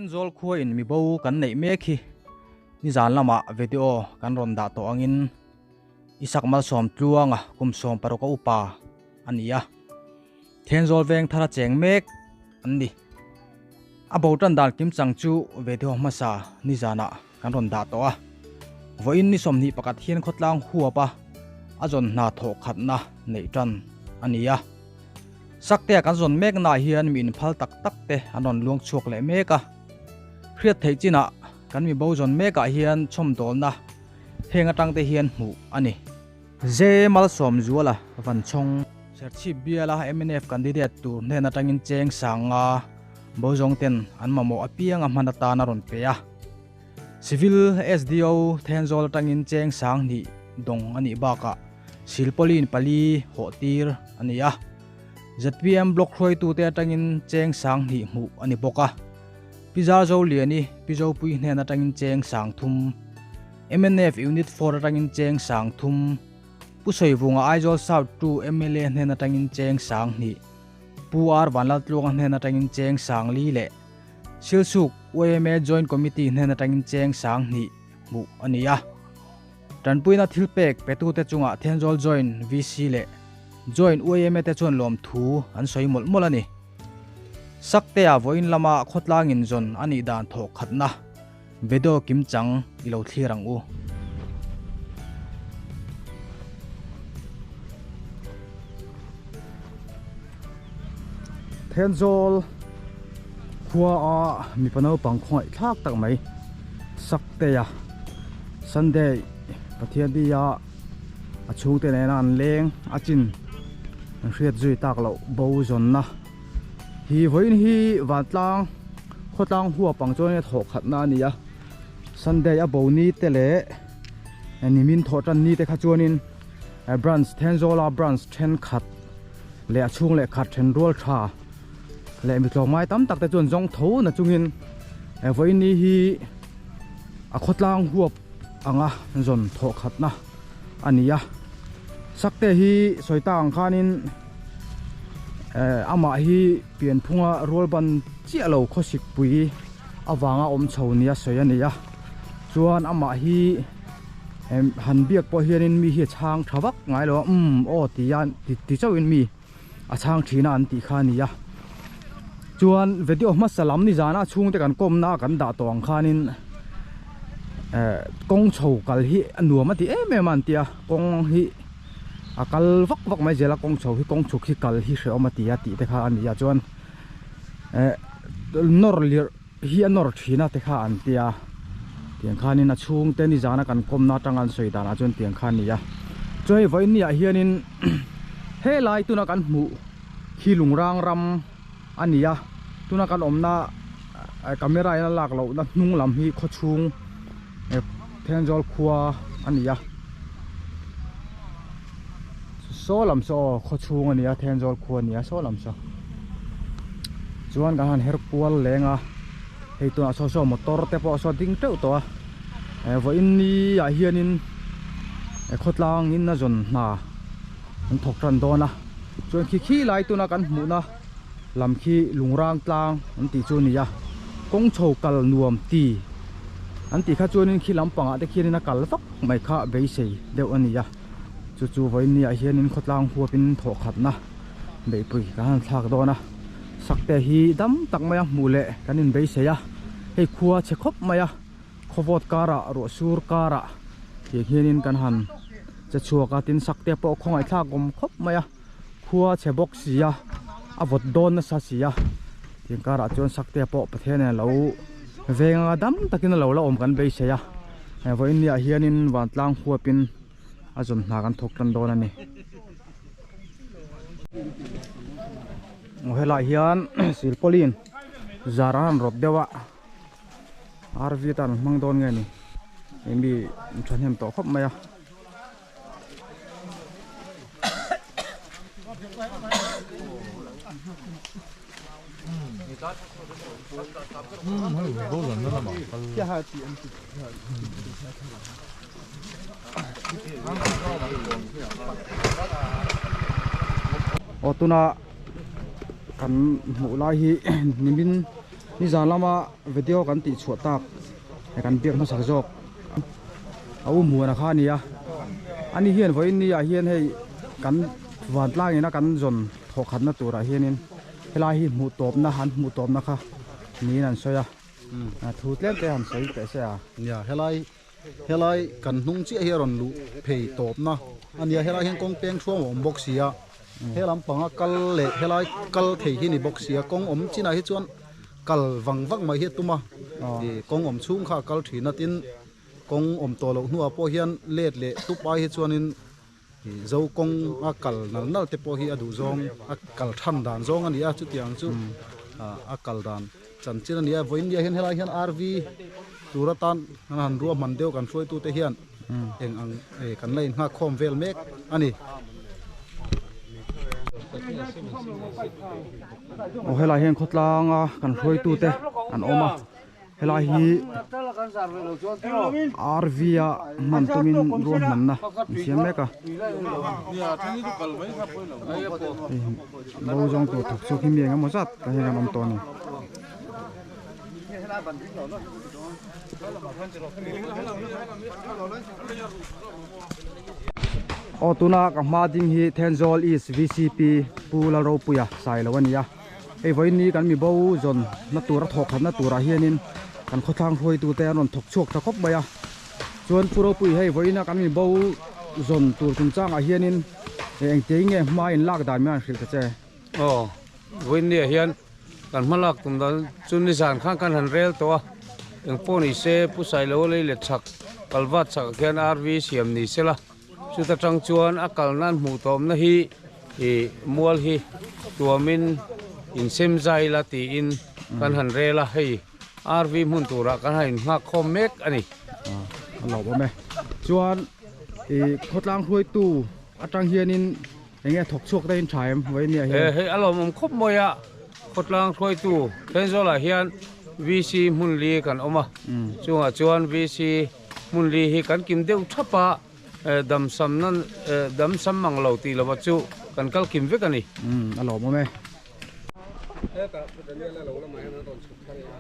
Thenzawl khua in mi bo kan neih mek hi nizan lamah video kan rawn dah tawh angin Isak Malsawm Tluanga kum 16 a upa a ni a. Thenzawl veng thar a cheng mek an ni. A bo tan dan kim chang chu video hmasa nizanah kan rawn dah tawh a. Vawiin ni 21 hian khawtlang huap a a zawn hna thawh khatna neih tan a ni a. Saktea kan zawn mek naah hian mi inphal tak tak te an rawn luang chhuak leh mek a. Hriat theih chinah kan mi bo zawn mekah hian chhawmdawlna heng atang te hian hmuh a ni. Ze Malsawm Zuala Vanchhawng. Serchhip biala mnf candidate tur hnen atangin cheng sanga bo zawng ten an mamawh apiang a hman atan a rawn pe a. Civil SDO Thenzawl atangin cheng sang hnih dawng a nih bakah silpauline pali hawh tir a ni a. Zpm block hruaitute atangin cheng sang hnih hmuh a ni bawk a. Pi Zarzoliani Pi Zopui hnen atangin cheng sang thum. Mnf Unit 4 atangin cheng sang thum. Pu Sawivunga Aizawl South 2 mla hnen atangin cheng sang hnih. Pu R Vanlaltluanga hnen atangin cheng sang li leh Silsuk YMA Joint Committee hnen atangin cheng sang hnih hmuh a ni a. Tanpuina thil pek petute chungah Thenzawl Joint VC leh Joint YMA te chuan lawmthu an sawi mawlh mawlh a ni. Saktea vawiin lama khawtlangin zawn a nih dan thawh khatna video kim chang i lo thlir ang u. Thenzawl khua a mipa naupang khawngaih thlak tak mai Saktea Sunday Pathian bia a chhungte nena an leng a chin an hriat zui tak loh bo zawnna hi vawiin hi vantlang khawtlang huap ang chuan a thawh khatna a ni a Sunday a bo ni te leh nimin thawh tan ni te kha chuanin branch Thenzawla branch thenkhat leh a chhung leh khat then rual tha leh mi tlawmngai tam tak te chuan zawng tho na chungin vawiin ni hi a khawtlang huap anga zawn thawh khatna a ni a Sakte hi sawi tak ang khanin amah hi pianphunga rual ban chiah lo khawsik pui avanga awm chho nia sawi a ni a chuan amah hi han biak pawh hianin mi hi a chhang tha vak ngai lo a umm aw ti a ti chauhin mi a chhang thin a an tih kha a ni a chuan video hmasa lam ni zana chhungte kan kawmna kan dah tawh ang khanin eh kawng chho kal hi a nuam a ti em em a an tia kawng hi a kal vak vak mai zel a kawng chho hi kawng chhuk hi kal hi hrehawm a ti a tih te kha a ni a chuan eh nawr lirh hi a nawr thin a te kha an tia tiang khanin a chhungte nizana kan kawmna atanga an sawi danah chuan tiang kha a ni a chuan hei vawiin ni ah hianin helai tuna kan hmuh hi lungrang ram a ni a tuna kan awmna camera in a lak lohna hnung lam hi khawchhung Thenzawl khua a ni a saw lam saw aw khawchhung a ni a Thenzawl khua a ni a saw lam saw chuan kan han her kual leng a hei tunah saw saw motor te pawh saw ding teuh tawh a eh vawiin ni ah hianin khawtlang in a zawn hna an thawk tan dawn a chuan khi khi lai tuna kan hmuhna lam khi lungrang tlang an tih chu a ni a kawng chho kal nuam ti an tih kha chuanin khi lampangah te khianin a kal vak mai kha beisei deuh a ni a chu chu vawiin ni ah hianin khawtlang huapin thawh khatna beihpui kan han thlak dawn a sakte hi dam tak maia hmuh leh kan inbeisei a hei khua chhe khawp mai a khawvawt karah ruah sur karah tiang hianin kan han che chhuak a tin sakte pawh khawngaih thlak awm khawp mai a khua chhe bawk si a a vawt dawn nasa si a tiang karah chuan sakte pawh Pathian in alo veng anga dam takin alo la awm kan beisei a vawiin ni ah hianin vantlang huapin a zawn hna kan thawk tan dawn a ni. Helai hian silpauline zar an han rawt deuh a RV tan an hmang dawn nge ni hei mi thahnem tawh khawp mai a. Aw tuna kan hmuh lai hi nimin ni Nizan lama video kan tih chhuah tak kan biak hmasak zawk a u Muana kha a ni a. Ani hian vawiin ni ah hian hei kan vantlang ina kan zawn thawhkhatna turah hianin helai hi hmuh tawpna an hmuh tawpna kha niin an sawi a. Thu tlem te han sawi teh se a. Nia helai helai kan hnung chiah hi a rawn luh phei tawpna a nia helai hian kawng peng thuam a awm bawk si a he lampanga kal leh helai kal thei hi ni bawk si a kawng awm chinah hi chuan kal vang vang mai hi a tum a ih kawng awm chhung kha a kal thin a tin kawng awm tawh loh hnuah pawh hian let leh tup ai hi chuanin Ih zo kawng a kal nal nal te pawh hi a duh zawng a kal than dan zawng a ni a chutiang chu a kal dan chanchin a ni a vawiin nia hian helai hian RV tur atan an han ruahman deuh kan hruaitu te hian eng ang eh kan la inghak khawm vel mek a ni. Aw helai hian khawtlanga kan hruaitu te an awm a. Helai hi RV a hman tumin ruahmanna an siam mek a. Bo zawng tur thawk chhuak hi mi engemaw zat tah hian an awm tawh a ni. Aw tuna ka hma ding hi Thenzawl East VCP Pu Lalropuia Sailo a ni a. Hei vawiin ni kan mibo zawn na tur a thawk khatna turah hianin kan khawthlang hruaitute an rawn thawk chhuak tha khawp mai a chuan Pu Ropui hei vawiina kan mibo zawn tur chungchangah hianin engtiang in nge hma in lak dan mai an hrilh ta che. Aw vawiin ni ah hian kan hma lak tum dan chu nizan khan kan han rel tawh a engpawh ni se Pu Sailo lei let chhak kalvat chhak ah khian RV siam ni sela. Chuta tang chuan a kal nan hmuh tawmna hi ih mual hi tuamin insem zai la tiin kan han rel a, hei RV hmun turah kan han inghak khawm mek a ni. A lo awm e. Chuan ih khawtlang hruaitu atang hianin eng nge thawk chhuak daihin tha em vawinia hian? Hei a lawmawm khawp mawi a, khawtlang hruaitu Thenzawl-ah hian VC hmun li kan awm a, chungah chuan VC Hmun li hi kan kim deuh thap a, damsam nan damsam mang lo tih lova chu kan kal kim vek a ni. Umm a lawmawm e. Hetah Pu Daniel-a lo lamah hian an rawn chhuk thar leh a,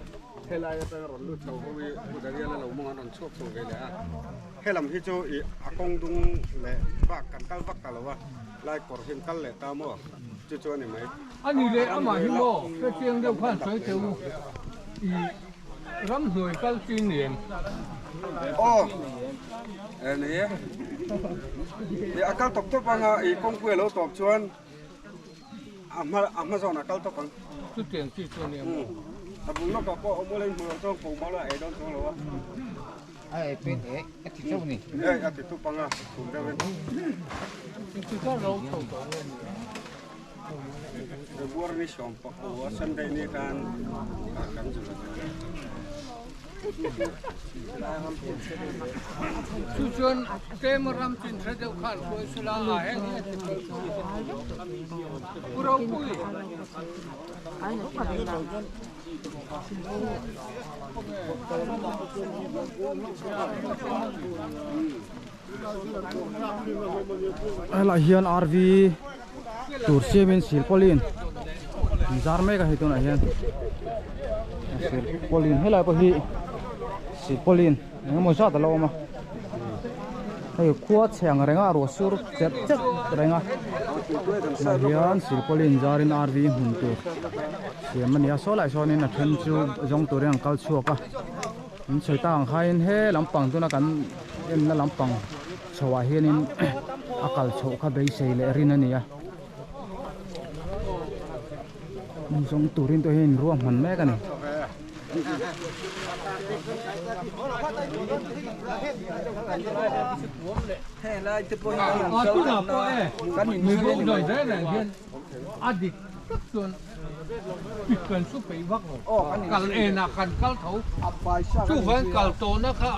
helai atanga rawn lut chho ho hi Pu Daniel-a lo mawng an rawn chhuak chho ve leh a. Helam hi chu ih a kawng dung leh bak kan kal vak ta lo a, lai kawr hi an kal leh ta maw chu chu a ni mai. A ni leh amah hi maw hrechiang deuh khan sawi teh u ih. Ramhnuai kal chi ni em? Aw, e ni e. I a kal tawp tawp anga i kawngpui a lo tawp chuan a hma a hma zawn a kal tawp ang. Chutiang chi chu a ni ang. A bul lawkah pawh awm ula in hmuh loh chuan ko mau la a ei dawn chuang lo a. A ei pet e, a ti chauh ni. E, a ti tup anga, chhum deuhin. Engti kar lo chho tawh nge ni? February ni 14 Sunday ni khan kan zul a Chu chuan tlem ram chin hre deuh khan hruai sela a heng hi a ti fel chu Pu Ropui. Helai hian RV tur siamin silpawlin an zar mek a hei tunah hian silpawlin helai pawh hi silpawlin eng emaw zat a lo awm a hei khua chhe ang renga ruah sur cherh cherh reng a tunah hian silpawlin zarin RV hmun tur siam a ni a saw lai sawnin a then chu zawng turin an kal chhuak a. In sawi tak ang khain he lampang tuna kan enna lampang chhoah hianin a kal chhoh kha beisei leh rin a ni a zawng turin te hian ruahman mek a ni. Kan chu peih vak lo kal enah kan kal tho chuvang kal tawhna kha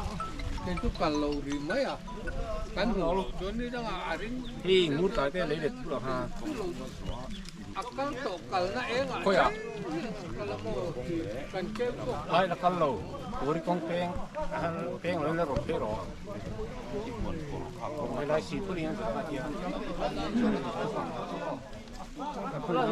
kei chu kal lo rih mai a kan hmuh loh chuan ni dangah a ring Hei ngur tlai te lei let bulah kha a kal tawh kalna engah Khawiah kal a maw kan keu pawh Lai la kal lo Puri kawng peng peng lo in la rawn phei rawh Helai si puri an zah a tia. Khawtlang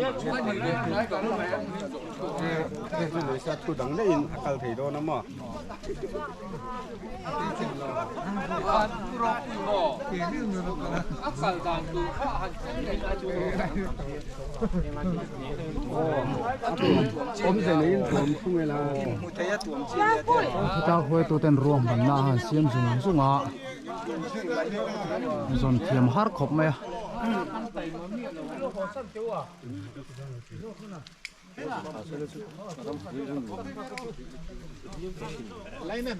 hruaituten ruahmanna a han siam zung zung a, zawn thiam har khawp mai a. Leina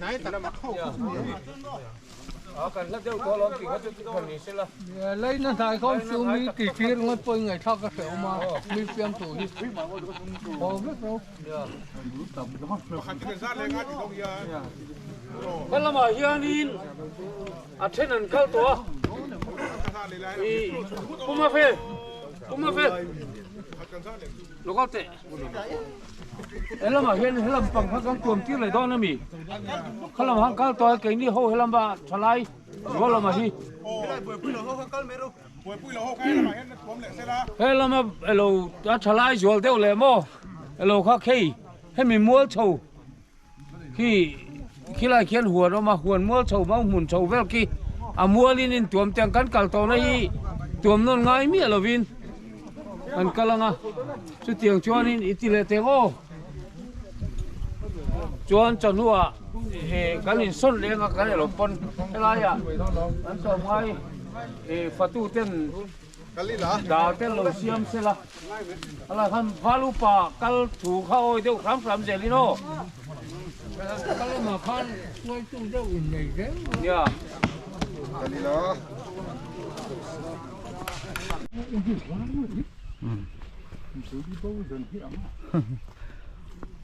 hnai khawn chu mi ti tir ngawt pawhin ngaihthlak ka hreh awm a, mi fiam tur hi haw vek ro. Kan lamah hianin a then an kal tawh a, i puma fel puma fel lo kal teh. He lamah hian he lam pang kha kan tuam tir leh dawn a mi? Kha lamah khan kal tawh a keini ho he lama thalai zual lamah hi. He lama elo a thalai zual deuh leh maw elo kha khei hemi mual chho khi khilai khian huan a awm a huan mual chho mau hmun chho vel khi a mualin intuam te ang kan kal tawhna hi tuam nawn ngai miah lovin kan kal ang a chutiang chuanin i ti leh teng aw chuan chawhnuah eh kan insawn leng a kan elo pawn helaiah an sawm ngai eh fatu ten Dal te lo siam se la, hala khan val upa kal thu kha awi deuh hram hram zel in aw. Kal lamah khan hruaitu deuh in nei zel. Nia.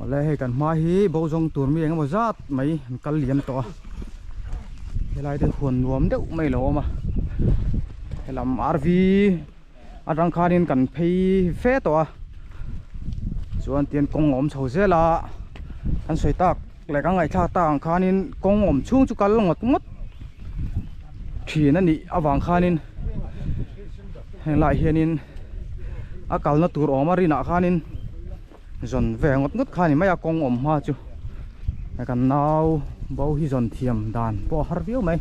Awle hei kan hma hi bo zawng tur mi engemaw zat mai an kal liam tawh a helai te huan nuam deuh mai a lo awm a helam rv atang khanin kan phei fe tawh a chuan tian kawng a awm chho zel a kan sawi tak leh kan ngaihthlak tak ang khanin kawng awm chhung chu kal ngawt ngawt thin a nih avang khanin heng lai hianin a kalna tur awm a rinah khanin zawn ve ngawt ngawt kha a ni mai a kawng awm hma chu kan nau bo hi zawn thiam dan pawh a har viau mai.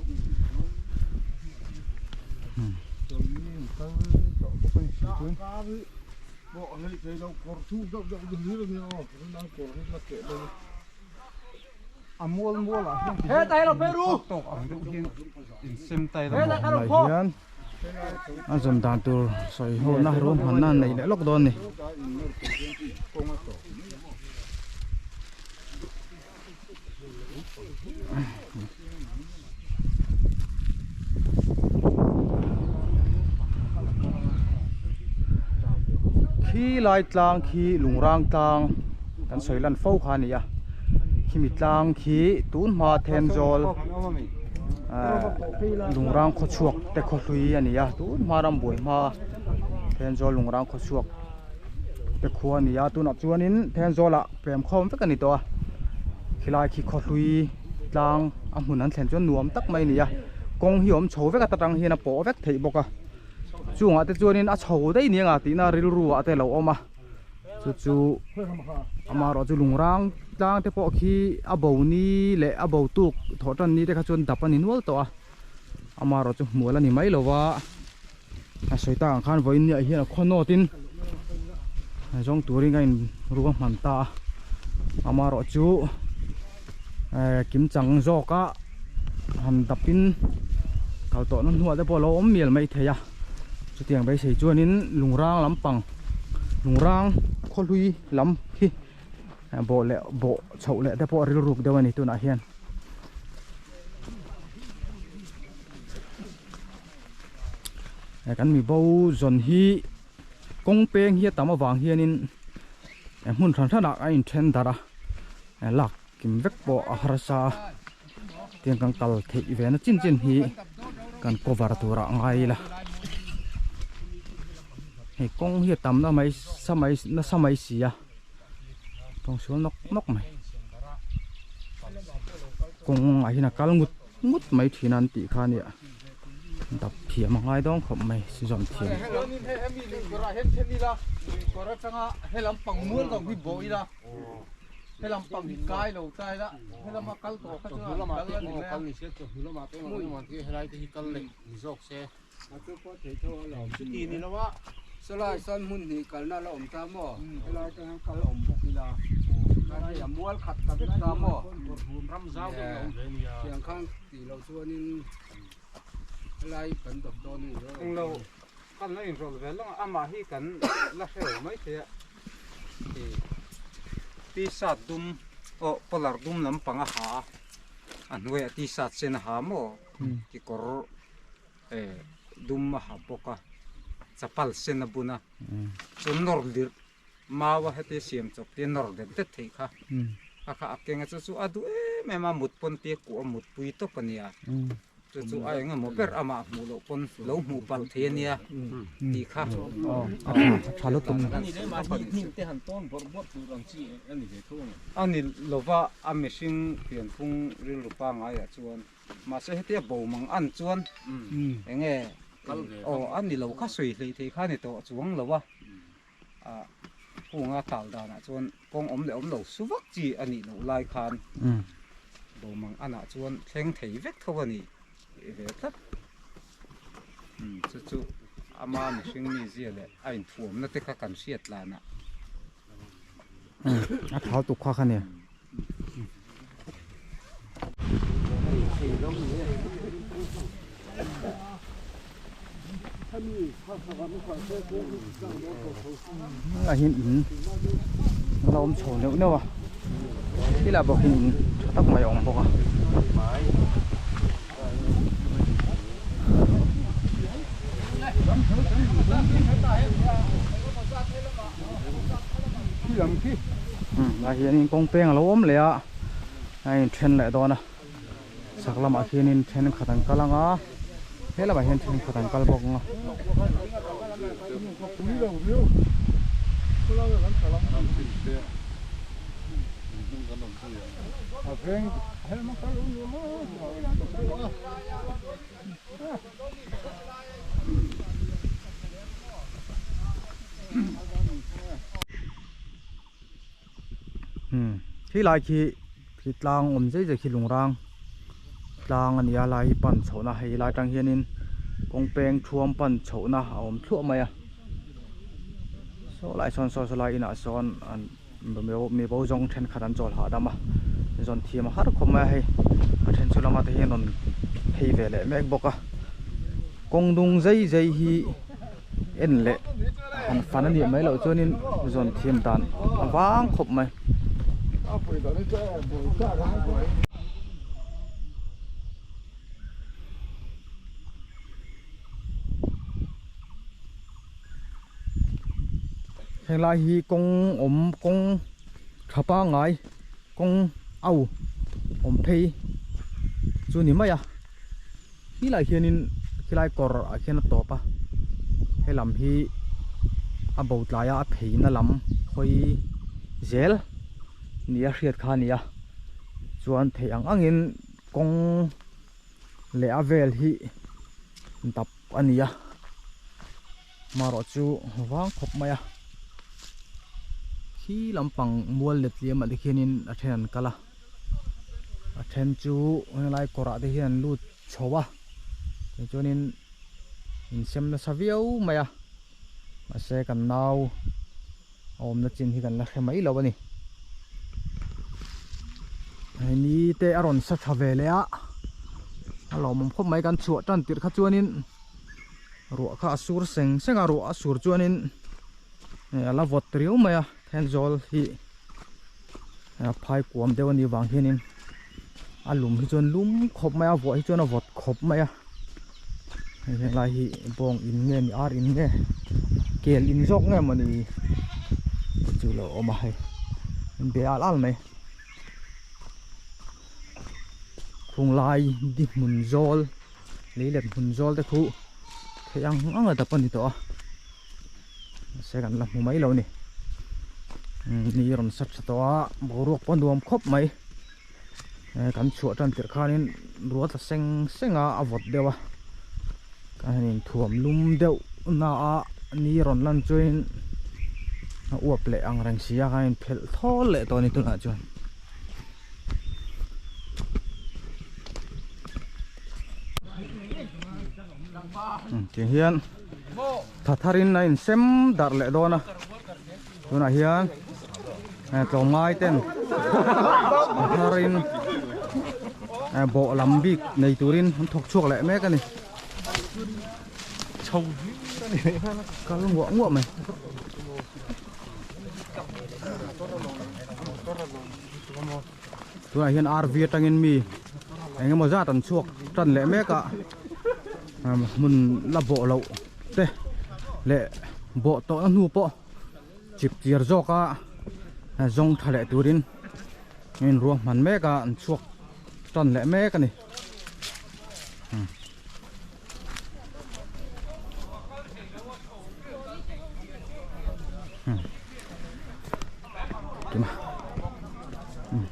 Hian a zawn dan tur sawi ho na ruahmanna an nei leh lawk dawn a ni. Khi lai tlang khi lungrang tlang kan sawi lan fo kha a ni a khimi tlang khi tun hma Thenzawl ahh lungrang khawchhuak te khawhlui a ni a tun hma rambuai hma Thenzawl lungrang khawchhuak te khua a ni a tunah chuanin Thenzawl ah pem khawm vek a ni tawh a khilai khi khawhlui tlang a hmun an thlen chuan nuam tak mai a ni a kawng hi a awm chho vek a ta tang hian a pawh vek theih bawk a chungah te chuanin a chho daih ni anga tihna rilru ah te a lo awm a chu chu amaherawh chu lungrang tlang te pawh khi a bo ni leh a bo tuk thawh tan ni te kha chuan dap a ni nual tawh a amaherawh chu hmual a ni mai lo va. A sawi tak ang khan vawiin niah hian a khaw nawt in zawng turin ka in ruang hman ta a amaherawh chu eh kim chang zawk a han dap in kal tawh na hnuah te pawh a lo awm mial mai thei a chutiang beisei chuanin lungrang lampang lungrang khawhlui lam hi bawh leh bawh chhoh leh te pawh rilruk deuh a ni tunah hian. Kan mi bo zawn hi kawng peng hi a tam avang hianin hmun hran hranah a inthen darh a lak kim vek pawh a harsa a tiang kan kal theih ve na chin chin hi kan cover tur ah ngai ila hei kawng hi a tam na mai sa mai nasa mai si a kawng sual nawk nawk mai kawng ah hian a kal ngut ngut mai thin a an tih kha nia. Dap thiam a ngai dawn khawp mai zawn thiam. Chuanin hei hemi lui kawrah hian then ila lui kawr atanga helam pang mual lo hi bawh ila helam pang hi kai lo ta ila helama kal tawh kha chuan an kal a ni mai a. Chuti ni lo a sawlai sawn hmun hnih kalna la awm ta maw helai atang hian kal awm bawk ila helai a mual khat ta vek ta maw tiang khan tih loh chuanin helai kan dawp dawn a ni lo. Englo kan la inrawlh ve lawng a amah hi kan la hrelo mai thei a t-shirt dum aw collar dum lampang a ha a a hnuaiah t-shirt sen a ha maw kekawr eh dum a ha bawk a chapal sen a bun a chuan nawr lirh mau a heti siam chawp te nawr det det theih kha a kha a keng a chu chu a duh em em a mut pawn te kuh a mut pui tawp a nia chu chu a eng emaw ber amah hmuh loh pawn lo hmuh palh thei a nia tih kha tha lutuk a ni lova a mihring pianphung rilru pangngai ah chuan. Mahse hetia bo mang an chuan enge aw a ni lo kha sawi hleih theih kha a ni tawh chuang lo a, ah hunga tal danah chuan kawng awm leh awm lo su vak chi a nih loh lai khan bo mang anah chuan thleng thei vek tho a ni ve tlat. Chu chu ama mihring mizia leh a inthuamna te kha kan hriat lanah. A thau tuk kha kha nia. A hian in an la awm chho neuh neuh a helai bawk hian in tha tak mai a awm bawk a. Lai hianin kawng peng a lo awm leh a a inthen leh dawn a chhak lamah khianin thenkhat an kal ang a he lamah hian thenkhat an kal bawk ang a. Khi lai khi khi tlang awm zai zai khi lungrang tlang a ni a lai hi pan chhohna hei lai atang hianin kawng peng thuam pan chhohna a awm thluah mai a saw lai sawn saw saw lai inah sawn an mi bo zawng thenkhat an chawl hahdam a zawn thiam a har khawp mai a hei a then chu lama te hian rawn phei ve leh mek bawk a kawng dung zai zai hi en leh han fan a nih mai loh chuanin zawn thiam dan a vang khawp mai. Helai hi kawng awm kawng tha pangngai kawng au awm phei chu ni mai a khilai hianin khilai kawr ah khian a tawp a helam hi a bo tlai a a phei na lam hawi zel ni a hriat kha a ni a chuan theih ang angin kawng leh a vel hi dap a ni a marawh chu vang khawp mai a khi lampang mual let liam ah te khianin a then an kal a a then chu helai kawrah te hian an lut chho a tichuanin insem nasa viau mai a mahse kan nau a awmna chin hi kan la hre mai lo a ni hei ni te a rawn sa tha ve leh a a lawmawm khawp mai kan chhuah tan tirh kha chuanin ruah kha a sur seng seng a ruah a sur chuanin a la vawt riau mai a thenzawl hi a phai kuam deuh a nih vang hianin a lum hi chuan lum khawp mai a vuah hi chuan a vawt khawp mai a hei helai hi bawng in nge ni ar in nge kel in zawk nge mawni chu lo awm a hei an be al al mai khunglai di hmun zawl lei let hmun zawl te khu theih ang ang a dap a ni tawh a mahse kan la hmu mai lo a ni ni rawn sa tha tawh a boruak pawh a nuam khawp mai kan chhuah tan tirh khanin ruah tla seng seng a a vawt deuh a. Kan han inthuam lum deuh na a ni rawn lan chuan a uap leh ang reng si a kan inphelh thawl leh tawh a ni tunah chuan. Tiang hian tha tharin a insem darh leh dawn a tunah hian tlawmngai ten tha tharin bawh lam bik nei turin an thawk chhuak leh mek a ni kal nguah nguah mai. Tunah hian RV atangin mi eng emaw zat an chhuak tan leh mek a hmun la bawh loh te leh bawh tawh na hnu pawh chip chiar zawk a zawng tha leh turin in ruahman mek a an chhuak tan leh mek a ni.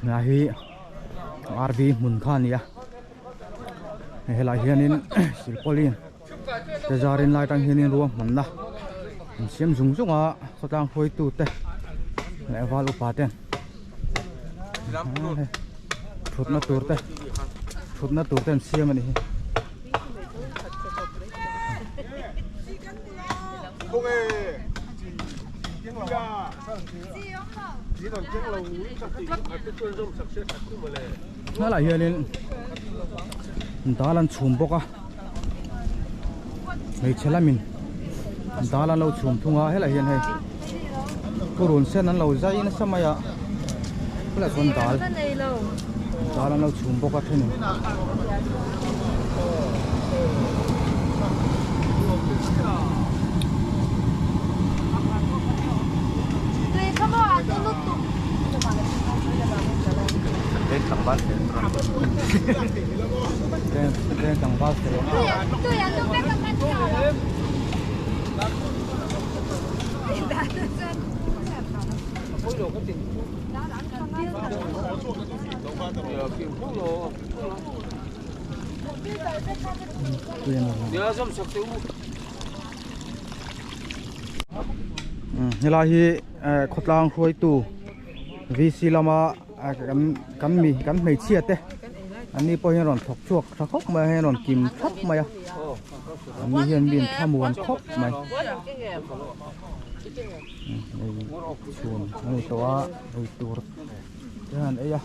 Helai hi RV hmun kha a ni a helai hianin silpauline te zarin lai atang hianin ruahmanna an siam zung zung a khawtlang hruaitu te leh val upa ten thutna tur te thutna tur te an siam a ni hi. Helai hianin dal an chhum bawk a hmeichhe lamin dal an lo chhum thung a helai hian hei purun sen an lo zai nasa mai a helai chuan dal dal an lo chhum bawk a thenin. Helai hi khawtlang hruaitu VC lama kan mi kan hmeichhia te an ni pawh hian rawn thawk chhuak tha khawp mai a hei rawn kim thap mai a an ni hian mi an thlamuan khawp mai hei chhun a ni tawh a ei tur te han ei a.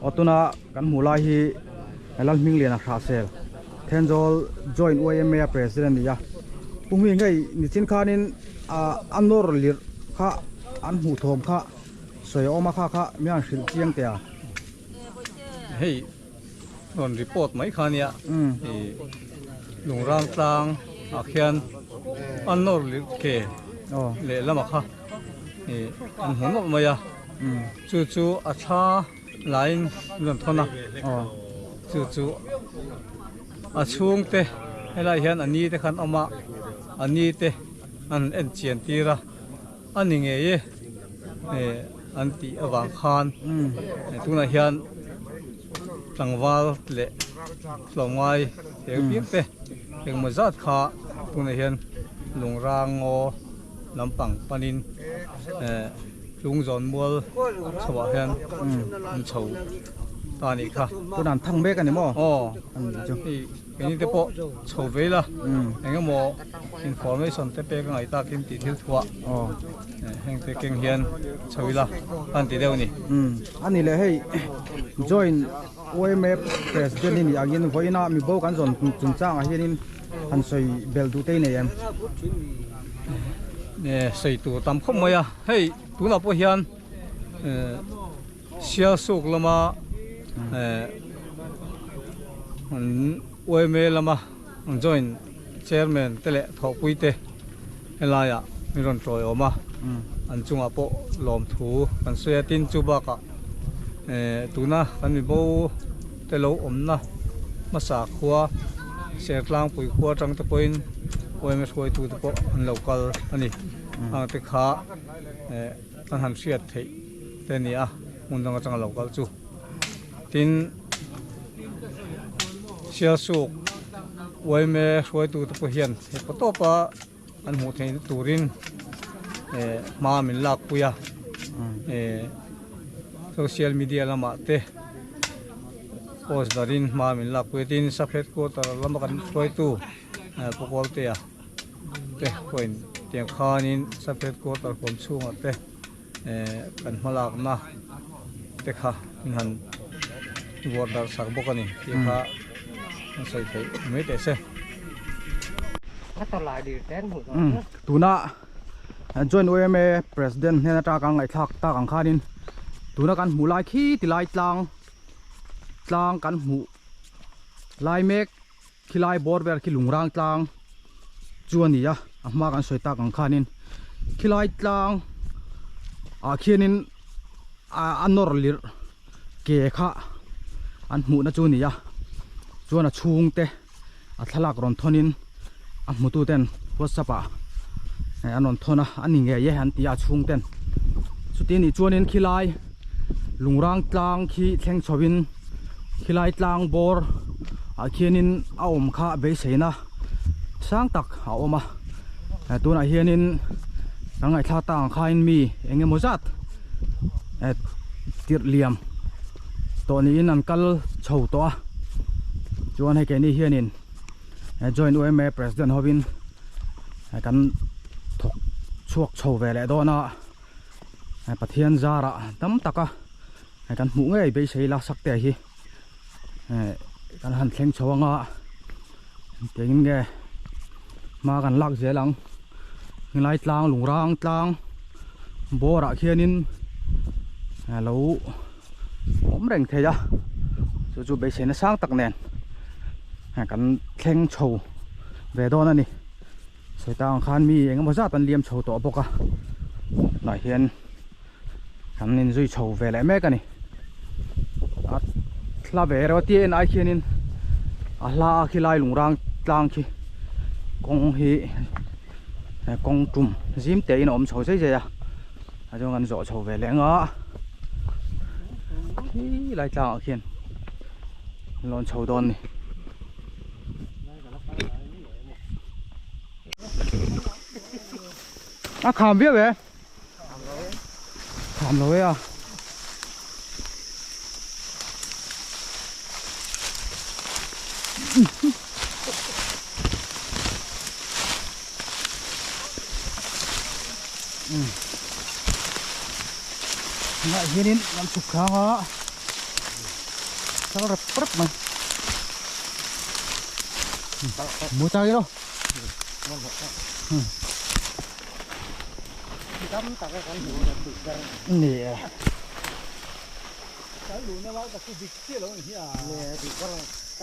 Aw tuna kan hmuh lai hi Lalhmingliana Hrahsel Thenzawl Joint YMA a President a ni a Pu Hming hei nichin khanin a nawr lirh kha an hmuh thawm kha sawi a awm a kha kha mi han hrilh chiang teh a. Hei rawn report mai kha nia Lungrang tlang ah khian a nawr lirh ke lehlamah kha an hmu nawlh mai a. Chu chu a thla laiin an rawn thawn a, chu chu a chhungte helai hian a ni te khan awm a, a ni te an en chian tir a, a ni ngei e an tih avang khan tunah hian tlangval leh tlawmngai theng piang te engmaw zat kha tunah hian lungrang ngaw lampang panin Tlungzawn mual chho ah hian an chho ta a nih kha. Tunah an thang mek a ni maw? Aw, hei keini te pawh chho ve ila eng emaw information te pek a ngaih takin tih thil thuah heng te keng hian chho ila a ni ti deuh a ni. A ni leh hei joint YMA president i nih angin vawiina mibo kan zawn chungchangah hianin han sawi belh duh te i nei em? Sawi tur tam khawp mai a, hei tunah pawh hian Sialsuk lama YMA lama joint chairman te leh thawhpui te helaiah min rawn tawiawm a, an chungah pawh lawmthu kan sawi a, tin chu bakah tuna kan mibo te lo awmna hmasa khua Sertlangpui khua atang te pawhin YMA hruaitu te pawh an lo kal a ni, ang te kha kan han hriat theih te a ni a. hmun dang atanga lo kal chu. Tin, Sialsuk yma hruaitute pawh hian he paw tawpa an hmuh theihna turin eh hma min lakpui a eh social media lamah te post darin hma min lakpui a tin sub headquarter lama kan hruaitu eh Pu Kawltea te pawhin tiang khanin sub headquarter huam chhungah te eh kan hmalakna te kha min han vuah darh sak bawk a ni tih kha an sawi theih mai teh se. Tuna Joint YMA President hnen atanga kan ngaihthlak tak ang khanin tuna kan hmuh lai khi ti lai tlang tlang kan hmuh lai mek Khilai bawr vel khi lungrang tlang chu a ni a, a hma kan sawi tak ang khanin khilai tlang ah khianin a nawr lirh ke kha an hmuhna chu a ni a, chuan a chhungte a thlalak rawn thawnin a hmutu ten whatsapp ah an rawn thawn a, a ni ngei e an ti a a chhungten chuti anih chuanin khilai lungrang tlang khi thleng chho in khilai tlang bawr ah khianin a awm kha beiseina sang tak a awm a tunah hianin kan ngaihthlak tak ang khain mi eng emaw zat tirh liam tawh niin an kal chho tawh a chuan hei keini hianin Joint yma President hovin kan thawk chhuak chho ve leh dawn a Pathian zarah tam taka kan hmuh ngei beisei la sak te hi kan han thleng chho anga engtin nge hma kan lak zel ang helai tlang lungrang tlang bawr ah khianin lo awm reng thei a chu chu beiseina sang tak nen kan thleng chho ve dawn a ni sawi tak ang khan mi engemaw zat an liam chho tawh bawk a tunah hian kan inzui chho ve leh mek a ni a hla ve reuh a tia en ai khianin a hla a khilai lungrang tlang khi kawng hi kawng tum zim te in a awm chho zai zai a a chuan kan zawh chho ve leh ang a khi lai tlang ah khian lawn chho dawn a ni. A kham viau e. Kham lo e a. Ngah hianin kan chhuk thlang a kal rep rep mai mu chang ilo ni e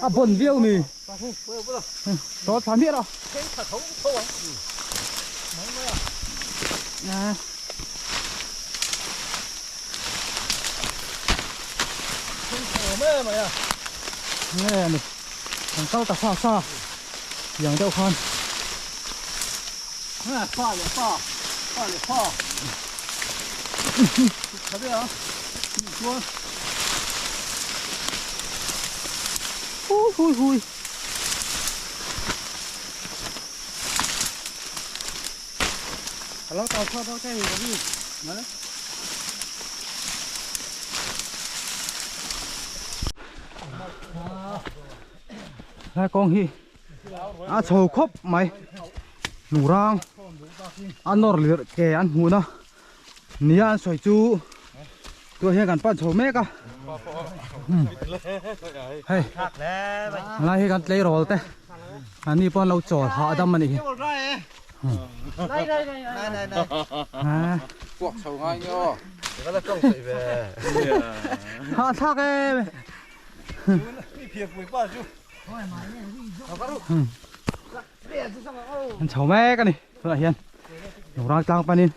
a bon viau mi to thla miah lo nge ni kan kal ta sa sa tiang deuh khan pa leh pa pa leh pa tha ve a chuan hui hui hui alo tàu kho đâu cái gì đó Lai kawng hi a chho khawp mai lungrang a nawr lirh ke an hmuh na nia an sawi chu tunah hian kan pan chho mek a hei lai hi kan tleirawl te an ni pawh an lo chawl hahdam a nih hi. Hahthlak em. An chho mek a ni tunah hian lungrang tlang panin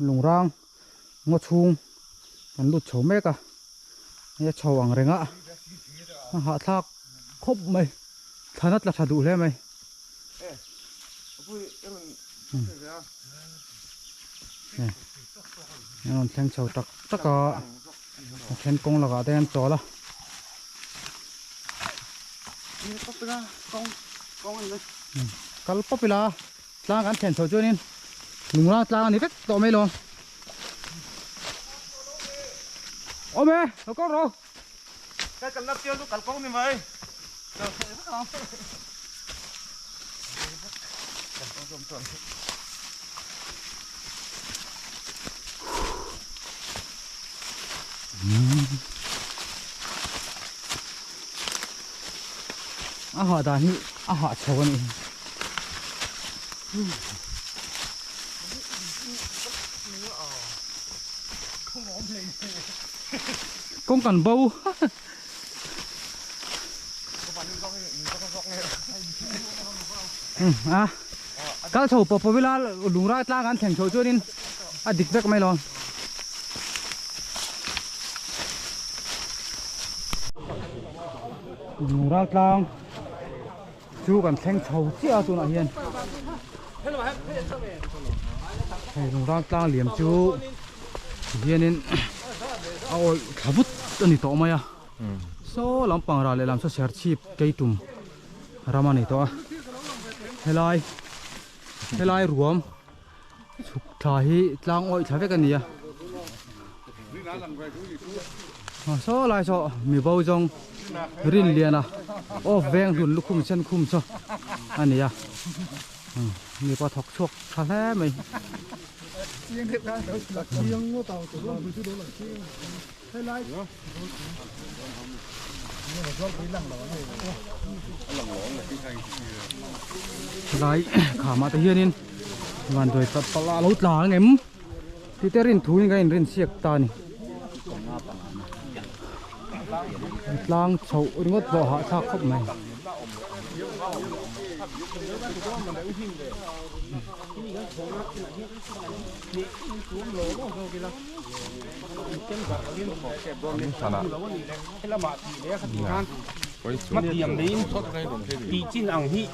lungrang ngaw chhung kan lut chho mek a hei a chho ang reng a. A hahthlak khawp mai thlan a tla tha duh hle mai. An rawn thleng chho tak tak a a then kawng lakah te hian chawl a. Kal pawp ila tlang kan thlen chho chuanin lungrang tlang a ni vek tawh mai lo. Awm e lo kal rawh. Cái cần lắp tiêu lúc cần công thì mày. A hah dan hi a hah chho a nih hi. Kawng kan bo. A kal chho pawh pawh ila lungrai tlang an thleng chho chuanin a dik vek mai lo. Lungral tlang chu kan thleng chho chiah a tunah hian hei lungral tlang liam chu hianin a awih thla vut a ni tawh mai a saw lampang rah lehlam saw serchhip keitum ram a ni tawh a helai helai ruam chhuk thla hi tlang awih thla vek a ni a saw lai saw mi bo zawng rin lian a off veng hlun lukhum sen khum saw a ni a mipa thawk chhuak tha hle mai. Helai khamah te hianin vanduai tlat palh a lo tla ang em tih te rin thuin ka inrin siak ta a ni tlang chhoh ringawt pawh hahthlak khawp mai.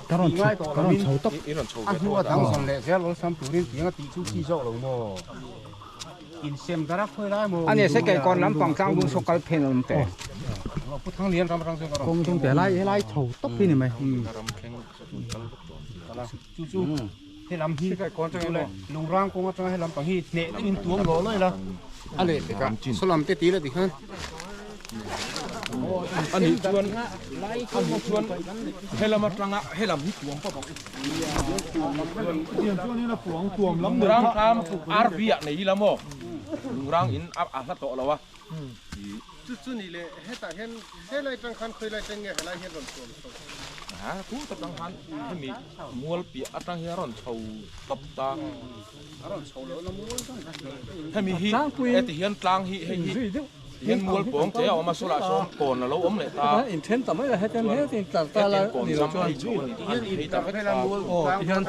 Ka rawn chho ka rawn chho tawp. Kawng chung te helai helai chho tawp hi ni mai. Chu chu helam hi lungrang kawng atanga helam pang hi hneh deuhin tuam lawh lawih la a leh pek a sawlam te ti la ti khan ani chuan ani chuan helam atanga helam hi tuam pawp ang lungrang thlam RV ah nei ila maw lungrang in a hla tawh lo a chu chu ni leh hetah hian helai tang khan khawi lai tang nge helai hian rawn tuam chho a thu tak tang khan hemi mual piah atang hian a rawn chho tawp ta a rawn chho lo na mual tang hemi hi heti hian tlang hi hei hi hian mual pawng te a awm a sawlah sawn kawn a lo awm leh ta in then ta mai la hetiang hian tlar ta la kawn zam hei chho a ni hian phei ta vek ta aw ti hian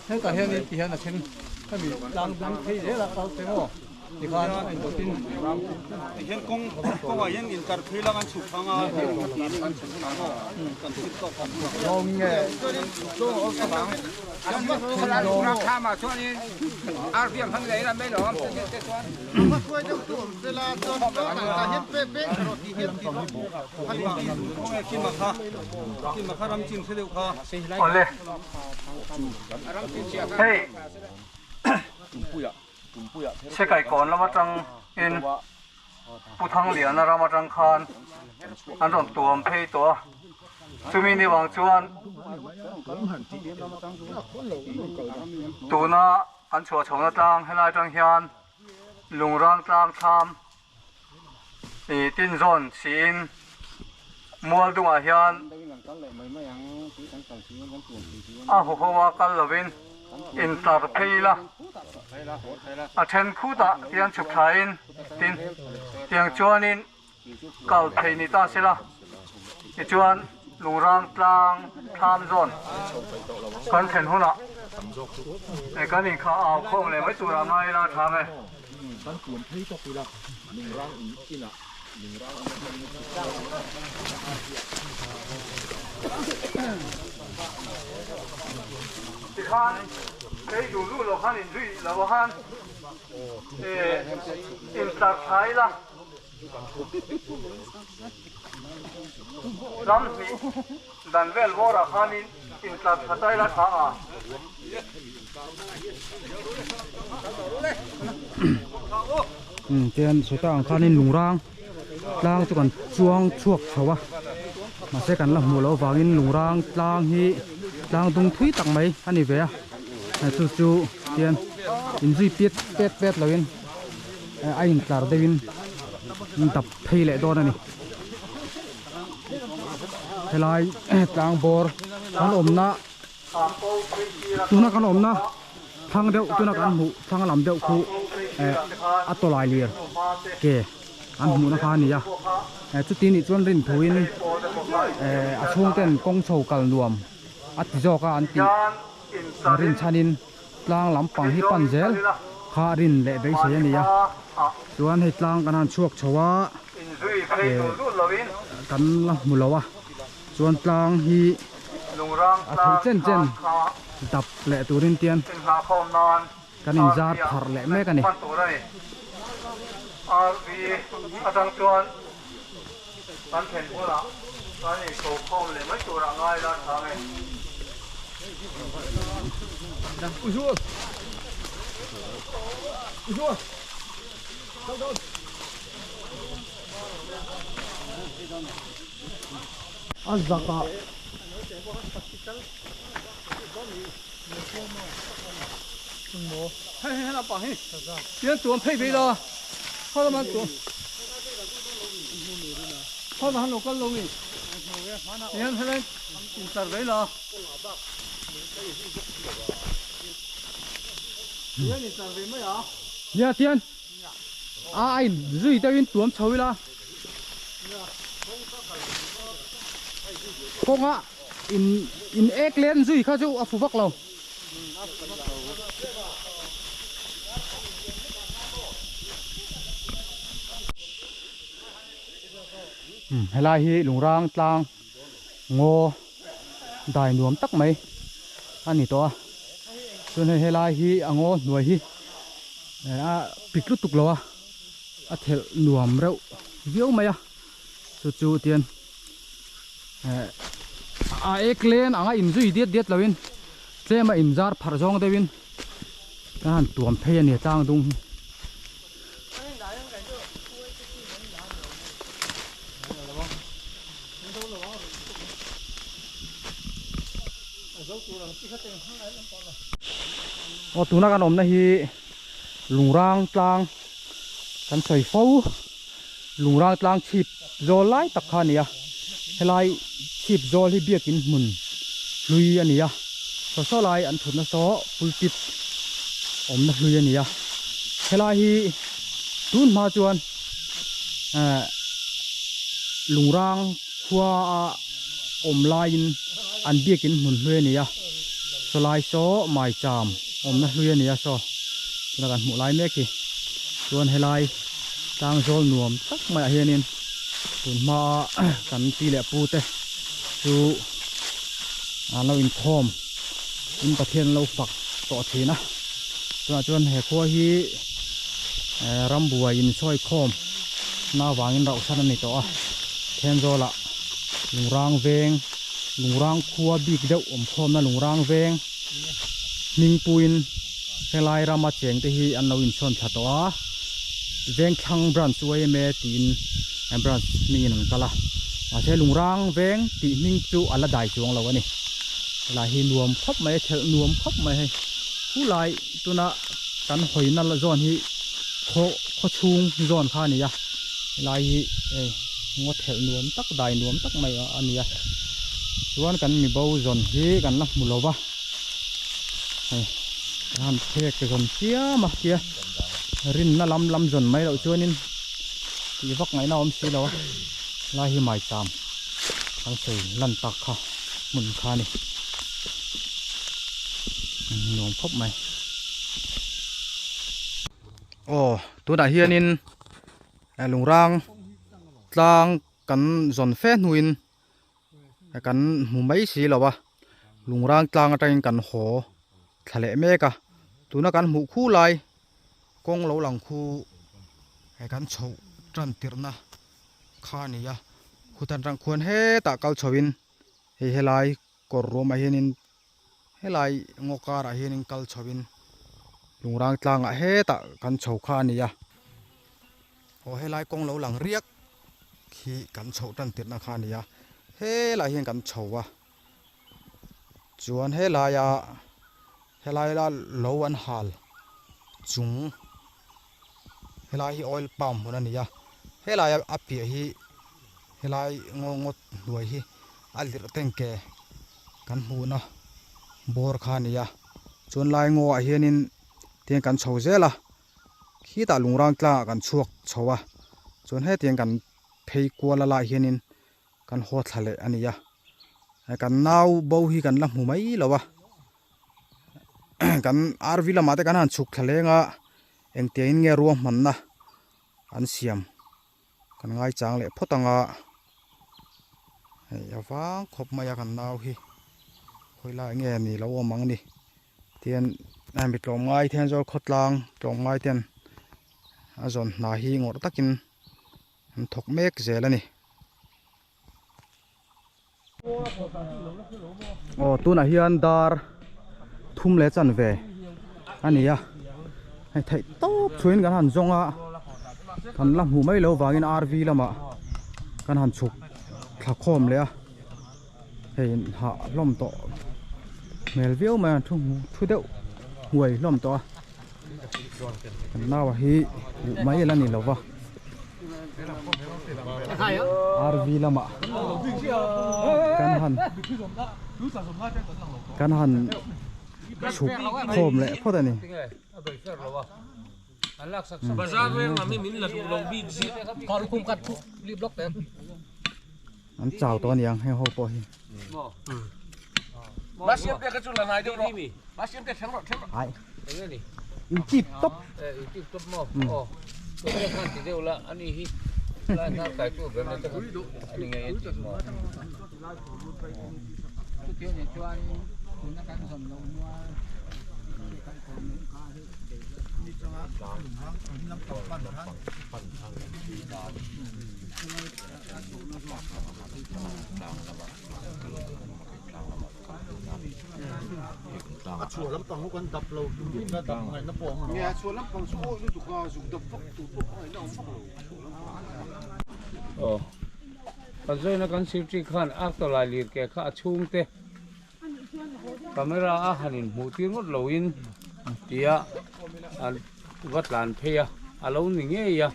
hetah hian ti hian a then hemi tlang dang phei zel a kal te maw tikhan a indawtin tihian kawng kawngah hian intlar phei lang an chhuk thang a an chhuk thang a kan thil tawk kan zawng nge Awle hei Sekai kawn lam atang in Pu Thangliana ram atang khan an rawn tuam phei tawh a, chumi ni vang chuan tuna an chhuah chhohna tlang helai atang hian Lungrang tlang thlam ih tin zawn siin mual dungah hian a haw ho a kal lovin intlar phei ila a then khutah tiang chhuk thlain tin tiang chuanin kal thei ni ta sela tichuan lungrang tlang thlam zawn kan thlen hunah kan inkhah au khawm leh mai turah ngai ila a tha nge. Kan tuam phei tawk ila lungrang in inah. Tikhan kei duh duh lo khan inzui lo khan intlar thla ila ram hnih dan vel bawrah khanin intlar thla ta ila tha a. Umm tian sawta ang khanin lungrang tlang chu kan chuang chhuak chho a mahse kan la hmuh loh avangin lungrang tlang hi tlang dung thui tak mai a ni ve a chu chu tian inzui pet pet pet loin a intlar deuhin an dap phei leh dawn a ni helai tlang bawr kan awmna tuna kan awmna thlang deuh tuna kan hmuh thlang lam deuh khu eh a tawlai lir ke an hmuhna kha a ni a eh chuti nih chuan rin thuin eh a chhung ten kawng chho kal nuam a ti zawk a an tih rin chhanin tlang lampang hi pan zel kha rin leh beisei a ni a chuan hei tlang kan han chhuak chho a eh kan la hmu lo a chuan tlang hi a theih chen chen dap leh turin tian kan inzar pharh leh mek a ni. A zak ah Nia tian a a in zui deuhin tuam chho ila. Kawnga in in ek len zui kha chu a fu vak lo. Helai hi lungrang tlang ngaw dai nuam tak mai a ni tawh a chuan hei helai hi a ngaw hnuai hi a pik lutuk lo a. A thelh nuam reuh viau mai a chu chu tian eh a ek len anga inzui diat diat loin tlem a inzar pharh zawng deuhin kan han tuam phei a ni tlang dung hi. Aw tuna kan awmna hi Lungrang tlang kan sawi fo Lungrang tlang chhip zawl lai tak kha a ni a helai chhip zawl hi biakin hmun hlui a ni a saw saw lai an thutna saw pulpit awmna hlui a ni a helai hi tun hma chuan ehh Lungrang khua a awm laiin an biakin hmun hlui a ni a saw lai saw maicham awmna hlui a ni a saw tuna kan hmuh lai mek hi chuan helai tlang zawl nuam tak maiah hianin tun hma kan pi leh pu te chu an lo inkhawm in Pathian an lo fak tawh thin a tunah chuan he khua hi eh rambuai insawi khawm na avangin rauhsan a ni tawh a Thenzawl ah Lungrang veng Lungrang khua bik deuh awm khawmna Lungrang veng hming puiin helai rama cheng te hi an lo insawn thla tawh a Vengthlang branch yma tiin branch hmingin an kal a mahse Lungrang veng tih hming chu a la dai chuang lo a ni helai hi nuam khawp mai a thelh nuam khawp mai hei khulai tuna kan hawina zawn hi khaw khaw chhung zawn kha a ni a helai hi hei ngaw thelh nuam tak dai nuam tak mai a ni a chuan kan mi bo zawn hi kan la hmu lo va hei kan han phek zawn chiam a tia rinna lam lam zawn mai loh chuanin tih vak ngaihna a awm si lo a helai hi maicham kan sawi lan tak kha hmun kha a ni nuam khawp mai. Aw tunah hianin lungrang. tlang kan zawn fe hnuin kan hmu mai si lo a lungrang tlang atangin kan haw thla leh mek a tuna kan hmuh khu lai kawng lo lang khu he kan chhoh tan tirhna kha a ni a khutan tang khuan hetah kal chho in hei helai kawr ruamah hianin helai ngaw karah hianin kal chho in lungrang tlangah hetah kan chho kha a ni a aw helai kawng lo lang riak khi kan chhoh tan tirhna kha a ni a helaiah hian kan chho a chuan helaia helai la lo an hal chung helai hi oil palm hmun a ni a helaia a piah hi helai ngaw ngawt hnuai hi a lirh tengke kan hmuhna bawr kha a ni a chuan lai ngaw ah hianin tiang kan chho zel a khitah lungrang tlangah kan chhuak chho a chuan hetiang kan phei kual a lai hianin kan haw thla leh a ni a kan nau bo hi kan la hmu mai lo a kan rv lamah te kan han chhuk thla leng a engtiang in nge ruahmanna an siam kan ngaichang leh phawt ang a hei a vang khawp mai a kan nau hi khawi lai nge ni lo awm ang ni tian mi tlawmngai te hian zawl khawtlang tlawmngai ten a zawn hna hi ngawrh takin an thawk mek zel a ni. Aw tunah hian dar thum leh chanve a ni a hei theih tawp chhuiin kan han zawng a kan la hmuh mai loh vangin rv lamah kan han chhuk thla khawm leh a hei hah hlawm tawh hmel viau mai a thu thu deuh huai hlawm tawh a kan naua hi huh mai la ni lova. RV lamah kan han kan han chhuk khawm leh phawt a ni. An chau tawh a niang heng ho pawh hi. Ai. Intip top. Aw kan zawina kan sirti khan a tawlai lir ke kha a chhungte camera a han in hmuh tir ngawt loin tia an va tlan phei a a lo ni ngei a.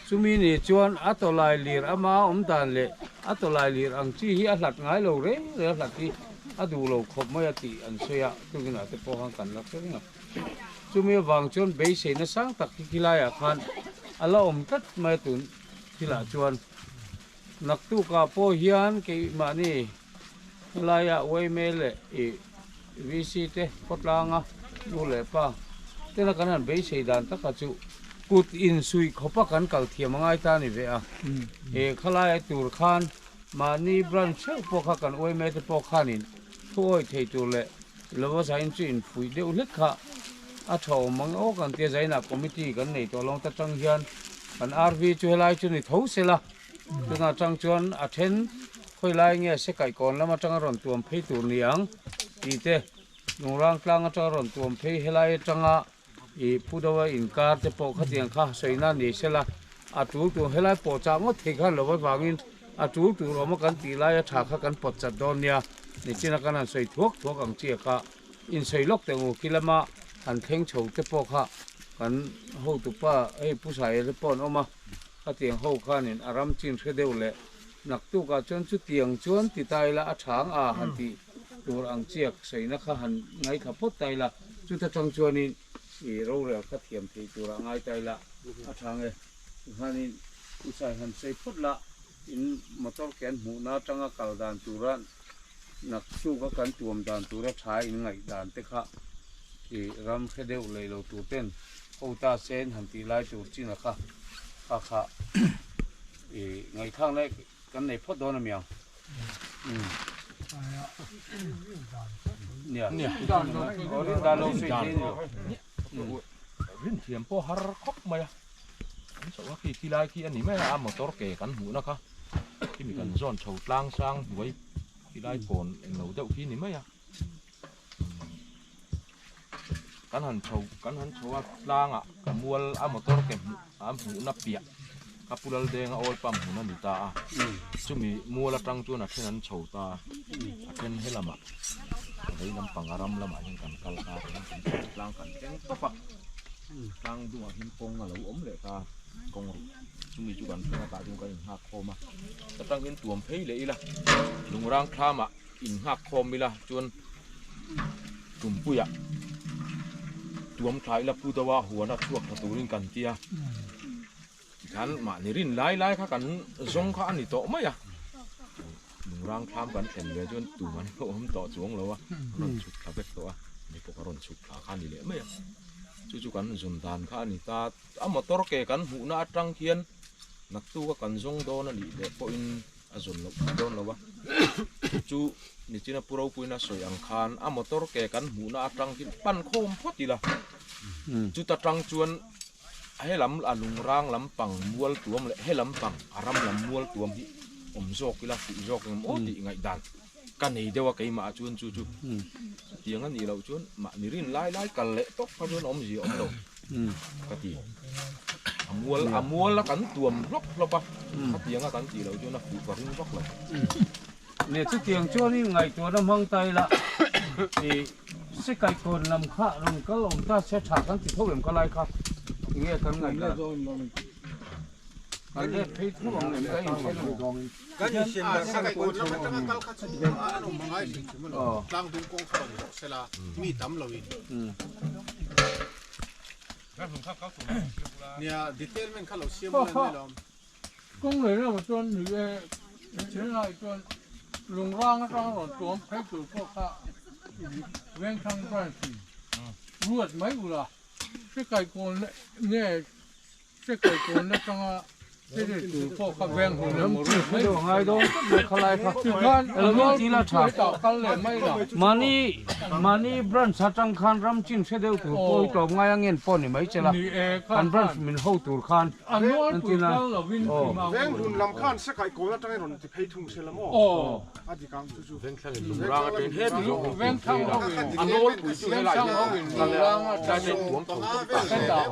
Chumi ni chuan a tawlai lir ama awm dan leh a tawlai lir ang chi hi a hlat ngai lo reng reng a hlat hi a duh lo khawp mai a tih an sawi a, tukinah te pawh khan kan la hre reng a. Chumi avang chuan beiseina sang tak hi khilaiah khan a la awm tlat mai a tun thilah chuan naktukah pawh hian keimahni helaiah Uaime leh ih VC te khawtlanga nu leh pa tena kan han beisei dan taka chu kut insuih khawpa kan kal thiam a ngai ta a ni ve a. He khalaia tur khan mahni branch theuh pawh kha kan uaime te pawh khanin thu awih thei tur leh lova zain chu infuih deuh hlek kha a tha awm ang aw kan tia zainah committee kan nei tawh lawng ta tang hian kan RV chu helai chu ni tho sela Tunah atang chuan a then khawi lai nge se kaihkawn lam atanga rawn tuam phei tur ni ang tih te, Lungrang tlang atanga rawn tuam phei helai atanga ih phu deuha inkar te pawh khatiang kha sawina ni sela a tul tur helai pawh chah ngawt thei khan lo avangin a tul tur awma kan tih laia tha kha kan pawt chat dawn nia nichina kan han sawi thuak thuak ang chi a kha insawi lawk teh ngu khi lama han thleng chho te pawh kha kan hotupa hei Pu Saia te pawh an awm a. Khatiang ho khanin a ram chin hre deuh leh naktukah chuan chutiang chuan ti ta ila a thang a han tih tur ang chiak saina kha han ngaithla phawt ta ila chuta tang chuanin i rorel kha thiam thei tura ngai ta ila a thang e. Tikhanin usai han sawi phawt la in motor ke an hmuhna atanga kal dan tura naktuka kan tuam dan tura tha in ngaih dan te kha i ram hre deuh leh lo tur ten ho ta sen han tih lai tur chin a kha kha kha. I ngaihthlak leh kan nei phawt dawn a miang. Nia. Rin dan lo sawi thei ni lo. Rin thiam pawh har khawp mai a. An chhoh a khi khi lai khi a ni mai a, a motor ke kan hmuhna kha khimi kan zawn chho tlang sang hnuai khi lai kawn englo deuh khi ni mai a. Kan han chho kan han chho a tlangah ka mual a motor ke hmuh a hmuhna piah ka pu Laldenga oil pump hmun a ni ta a chumi mual atang chuan a then an chho ta a then he lamah vei lampang a ram lamah hian kan kal ta tlang kan thleng tawp a tlang dungah hian kawng a lo awm leh ta kawng ruh chumi chu kan thleng a tah chuan kan innghak khawm a ta tang hian tuam phei leh ila lungrang thlamah. Innghak khawm ila chuan Tumpuiah tuam thla ila pu deuha huana chhuak tha turin kan ti a, tikhan mahni rin lai lai kha kan zawng kha a ni tawh mai a, lungrang thlam kan thlen ve chuan tum an lo awm tawh chuang lo a, an rawn chhuk thla vek tawh a, mi pawh ka rawn chhuk thla kha a ni leh mai a, chu chu kan zawn dan kha a ni ta, a motor ke kan hmuhna atang khian naktuka kan zawng dawn a nih leh pawhin. A zawn loh pui dawn lo a, chu nichina pu ropuina sawi ang khan a motor ke kan hmuhna atang hi pan khawm phawt ila, chuta tang chuan helam a lungrang lampang mual tuam leh helam pang a ram lam mual tuam hi awm zawk ila fuh zawk eng maw tih ngaihdan ka nei deuh a keimah chuan chu chu tiang a nih loh chuan mahni rin lai lai kal leh tawp kha chuan awmzia awm lo. Ka ti. A mual a mual a kan tuam hlawp hlawp a, khatiang a kan tih loh chuan a fuh ka ring vak lo. Nge chutiang chuanin ngaihtuahna hmang ta ila i sikai kawn lam kha rawn kal awm ta se tha kan ti tho em ka lai kha enge kan ngaihdan kan let phei tho ang em ka inhre lo. Kan insiam dar sikai kawn lam atanga kal kha chu an awm angai hrim hrim a lo tlangdung kawng kha rawn zawh sela mi tam loin. Nia detail men kha lo siam ula ni lawm. Kawng lei lamah chuan ni e, thenlai chuan lungrang atang rawn tuam phei tur pawh kha Vengthlang branch in ruat mai ula, hrikai kawn leh nge Sekai kawn atanga heti tur pawh kha veng hun emaw rut mai deuh angai dawn tlat mai khalai kha tikhan elo min ti la tha hetah kal leh mai la mahni mahni branch atang khan ram chin hre deuh tur pawh hi tlawm ngai angen pawh ni mai che la kan branch min ho tur khan a nual an pui ti na kal lovin aw Veng hun lam khan sekai kawn atangin rawn ti phei thung se la maw a dik ang chu chu. Vengthlang in lungrang atangin heti zawng ho Vengthlang phei la ho in a nawl pui chu helai Vengthlang ho in lungrang atangin tuam tho tawp ta hetah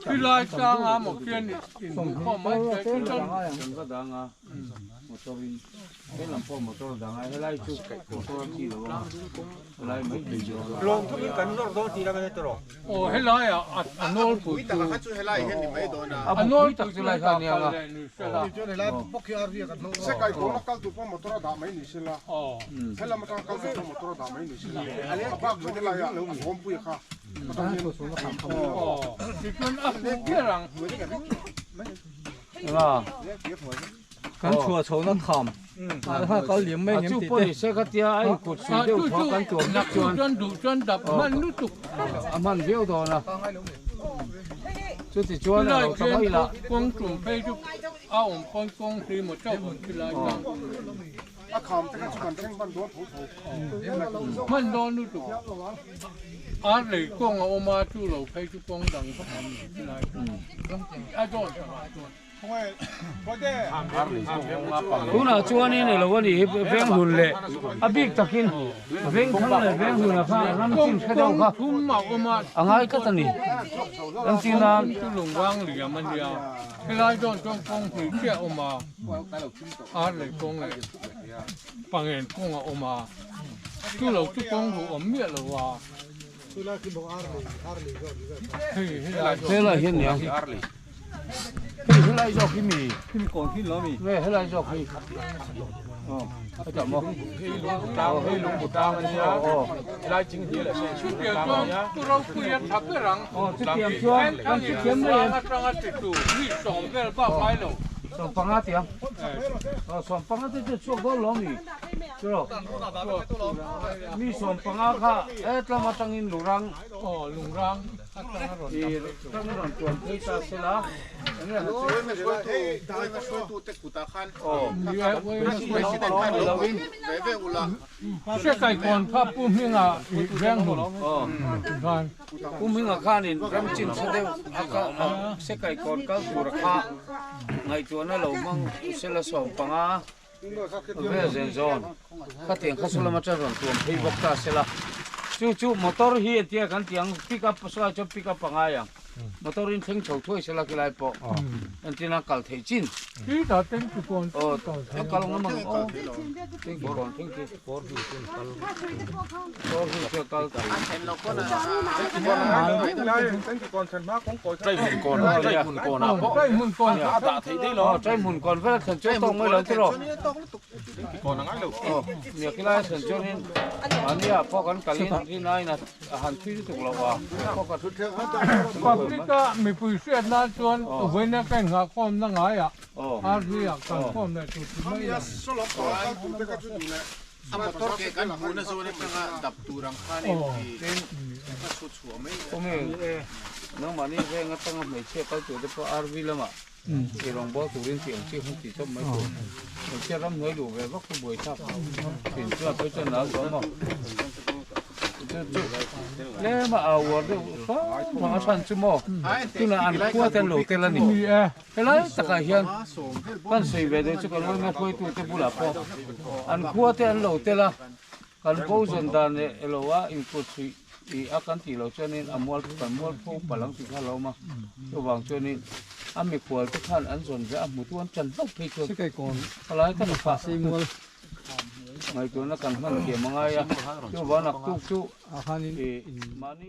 Khilai tlanga maw khian in hmu khawm mai che chu chuan Kan va dang a motor in he lam pawh motor dang a helai chu motor a thi lo a helai mai thei chu a Lawm thum in kan nawr dawn tih lam a ni tawh. Aw helai ah a nawl pui chu Pui tak chu helai hian ni mai dawn a. A nawl pui chu helai kal leh ni sela. Sekai kawn a kal tur pawh motor a dah mai ni sela. Helam atang kal tur pawh motor a dah mai ni sela. A bak chu helai ah a awm pui a kha. Kan chhuah chho na tham a kal liam mai ngem tih te. Chu pawh ni se khatia a inkut sui deuh thua kan tuam nak chuan duh chuan dap hman lutuk a hman viau dawn a. Chuti chuan a lo ta mai lah. Kawng tum phei chu a awm pawn kawng hri maw chauh awm khi lai tang. A kham te kha chu kan thleng hman dawn tho tho. Hman dawn lutuk. Ar lei kawng a awm a chu lo phei chu kawng dang vak a ni khi lai a dawn tha ah chuan. Tunah chuanin elo a nih hi veng hun leh a bik takin veng thang leh veng hun a kha ram chin hre deuh kha a ngai tlat a ni. Kan chin a. Chu lungrang liam a nia. Helai dawn chuan kawng hnih chiah a awm a. Ar lei kawng leh pangen kawng a awm a, chu lo chu kawng hu awm miah lo a. Hei helai zawk Helai hian niang. Hei helai zawk hi mi. Nge helai zawk hi. Aw hetah maw. Aw hei lungbu tlang a nia. Helai ching hnial leh sei Chu tiang chuan chu ropui a tha ber ang. Aw chutiang chuan kan chutiang mai em. Atanga titu mi sawm vel bak ngai lo. Sawmpanga tiang. Aw sawmpanga te chu chhuak dawn lo mi. Chu mi sawmpanga kha hetlam atangin lungrang. Aw lungrang. Tang rawn tuam phei ta se la, eng nge Se kai kawn kha Pu Hminga i veng hun khan. Pu Hminga khanin ram chin tha deuh a se kai kawn kal tur kha ngaihtuahna lo hmang sela 15 vel zen zawn khatiang kha saw lama chuan rawn tuam phei bawk ta sela chu chu motor hi entia kan tih ang pick up saw chuan pick up a ngai ang motor in thleng chho thuai sela khilai pawh entirna kal theih chin aw a kal ngam ang aw tengki kawn tengki kawr hi chuan kal kawr hi chuan kal thei Trai hmun kawn trai hmun kawn ah pawh a dah theih daih lo. Trai hmun kawn vel a thlen chuan tawk mai lo ang tiraw. Kawn a ngai lo. Nia khilai a thlen chuanin mahnia pawh kan kalin rin aiin a han thui lutuk lo a. Public a mipui hriat nan chuan vawiina ka innghah khawmna ngaiah RV ah kan khawm leh tur ti mai ang. A motor ke kan hmuhna zawn atanga dap tur ang khan in i a chhu chhuah mai a. Awm e, nangmahni veng atanga hmeichhia kal tur te pawh RV lamah i rawngbâwl turin tih ang chi hun tih chawp mai tur. Hmeichhia ramhnuai luh ve vak chu buaithlak thin chuan phei chuan nal tawh maw? Chu chu tlem a au uar deuh hrang hrang a chhan chu maw? Tunah an khua te an lo tel a ni. Helai takah hian kan sawi ve deuh chu kan uima hruaitute bulah pawh an khua te an lo tel a, kan bo zawn dan leh elo a inkut suih ih a kan tih loh chuanin a mual kan mual pho palh ang tih kha a lo awm a, chuvang chuanin a mikhual te khan an zawn ve a hmutu an ṭan hlauh phei chuan helai tak ah ngaihtuahna kan hman thiam a ngai a, chuvang naktuk chu ih mahni.